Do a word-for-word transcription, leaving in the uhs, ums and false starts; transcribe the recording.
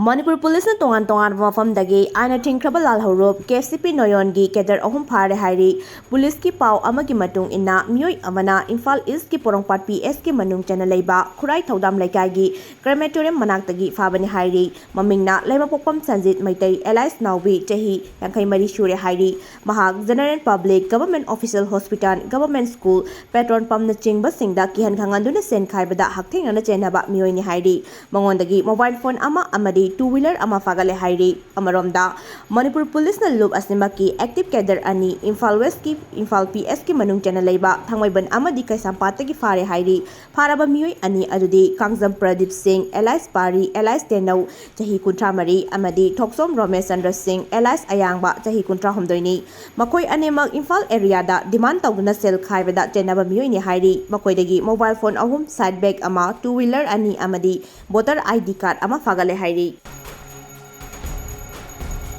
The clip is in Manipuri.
ꯃꯅꯤꯄꯨꯔ ꯄꯨꯂꯤꯁꯅ ꯇꯣꯉꯥꯟ ꯇꯣꯉꯥꯟꯕ ꯃꯐꯝꯗꯒꯤ ꯑꯥꯏꯟꯅ ꯊꯤꯡꯈ꯭ꯔꯕ ꯂꯥꯜꯍꯧꯔꯨꯞ ꯀꯦ ꯁꯤ ꯄꯤ ꯅꯣꯌꯣꯟꯒꯤ ꯀꯦꯗꯔ ꯑꯍꯨꯝ ꯐꯥꯔꯦ ꯍꯥꯏꯔꯤ꯫ ꯄꯨꯂꯤꯁꯀꯤ ꯄꯥꯎ ꯑꯃꯒꯤ ꯃꯇꯨꯡ ꯏꯟꯅ, ꯃꯤꯑꯣꯏ ꯑꯃꯅ ꯏꯝꯐꯥꯜ ꯏꯁꯀꯤ ꯄꯣꯔꯣꯝꯄꯥꯠ ꯄꯤ ꯑꯦꯁꯀꯤ ꯃꯅꯨꯡ ꯆꯟꯅ ꯂꯩꯕ ꯈꯨꯔꯥꯏ ꯊꯧꯗꯥꯝ ꯂꯩꯀꯥꯏꯒꯤ ꯀ꯭ꯔꯦꯃꯦꯇꯣꯔꯤꯌꯝ ꯃꯅꯥꯛꯇꯒꯤ ꯐꯥꯕꯅꯤ ꯍꯥꯏꯔꯤ꯫ ꯃꯃꯤꯡꯅ ꯂꯩꯃꯄꯣꯛꯄꯝ ꯁꯟꯖꯤꯠ ꯃꯩꯇꯩ, ꯑꯦꯂꯥꯏꯁ ꯅꯥꯎꯕꯤ, ꯆꯍꯤ ꯌꯥꯡꯈꯩ ꯃꯔꯤ ꯁꯨꯔꯦ ꯍꯥꯏꯔꯤ꯫ ꯃꯍꯥꯛ general public, government official hospital, government school, petrol ꯄꯝꯅꯆꯤꯡꯕꯁꯤꯡꯗ ꯀꯤꯍꯟ ꯈꯪꯍꯟꯗꯨꯅ ꯁꯦꯟ ꯈꯥꯏꯕꯗ ꯍꯛꯊꯦꯡꯅꯅ ꯆꯦꯟꯅꯕ ꯃꯤꯑꯣꯏꯅꯤ ꯍꯥꯏꯔꯤ꯫ ꯃꯉꯣꯟꯗꯒꯤ ꯃꯣꯕꯥꯏꯜ ꯐꯣꯟ ꯑꯃ ꯑꯃꯗꯤ ꯇꯨ ꯋꯤꯂꯔ ꯑꯃ ꯐꯥꯒꯠꯂꯦ ꯍꯥꯏꯔꯤ꯫ ꯑꯃꯔꯣꯝꯗ, ꯃꯅꯤꯄꯨꯔ ꯄꯨꯂꯤꯁꯅ ꯂꯨꯞ ꯑꯁꯤꯃꯛꯀꯤ ꯑꯦꯛꯇꯤꯚ ꯀꯦꯗꯔ ꯑꯅꯤ ꯏꯝꯐꯥꯜ ꯋꯦꯁꯀꯤ ꯏꯝꯐꯥꯜ ꯄꯤ ꯑꯦꯁꯀꯤ ꯃꯅꯨꯡ ꯆꯟꯅ ꯂꯩꯕ ꯊꯥꯡꯃꯩꯕꯟ ꯑꯃꯗꯤ ꯀꯩꯁꯥꯝꯄꯥꯠꯇꯒꯤ ꯐꯥꯔꯦ ꯍꯥꯏꯔꯤ꯫ ꯐꯥꯔꯕ ꯃꯤꯑꯣꯏ ꯑꯅꯤ ꯑꯗꯨꯗꯤ ꯀꯥꯡꯖꯝ ꯄ꯭ꯔꯗꯤꯞ ꯁꯤꯡ, ꯑꯦꯂꯥꯏꯁ ꯄꯥꯔꯤ, ꯑꯦꯂꯥꯏꯁ ꯇꯦꯅꯧ, ꯆꯍꯤ ꯀꯨꯟꯊ꯭ꯔꯥ ꯃꯔꯤ, ꯑꯃꯗꯤ ꯊꯣꯛꯆꯣꯝ ꯔꯣꯃꯦꯁ ꯆꯟꯗ꯭ꯔ ꯁꯤꯡ, ꯑꯦꯂꯥꯏꯁ ꯑꯌꯥꯡꯕ, ꯆꯍꯤ ꯀꯨꯟꯊ꯭ꯔꯥ ꯍꯨꯝꯗꯣꯏꯅꯤ꯫ ꯃꯈꯣꯏ ꯑꯅꯤꯃꯛ ꯏꯝꯐꯥꯜ ꯑꯦꯔꯤꯌꯥꯗ ꯗꯤꯃꯥꯟ ꯇꯧꯗꯨꯅ ꯁꯦꯜ ꯈꯥꯏꯕꯗ ꯆꯦꯟꯅꯕ ꯃꯤꯑꯣꯏꯅꯤ ꯍꯥꯏꯔꯤ꯫ ꯃꯈꯣꯏꯗꯒꯤ ꯃꯣꯕꯥꯏꯜ ꯐꯣꯟ ꯑꯍꯨꯝ, ꯁꯥꯏꯠ ꯕꯦꯒ ꯑꯃ, ꯇꯨ ꯋꯤꯂꯔ ꯑꯅꯤ ꯑꯃꯗꯤ ꯚꯣꯇꯔ ꯑꯥꯏ ꯗꯤ ꯀꯥꯔꯗ ꯑꯃ ꯐꯥꯒꯠꯂꯦ ꯍꯥꯏꯔꯤ꯫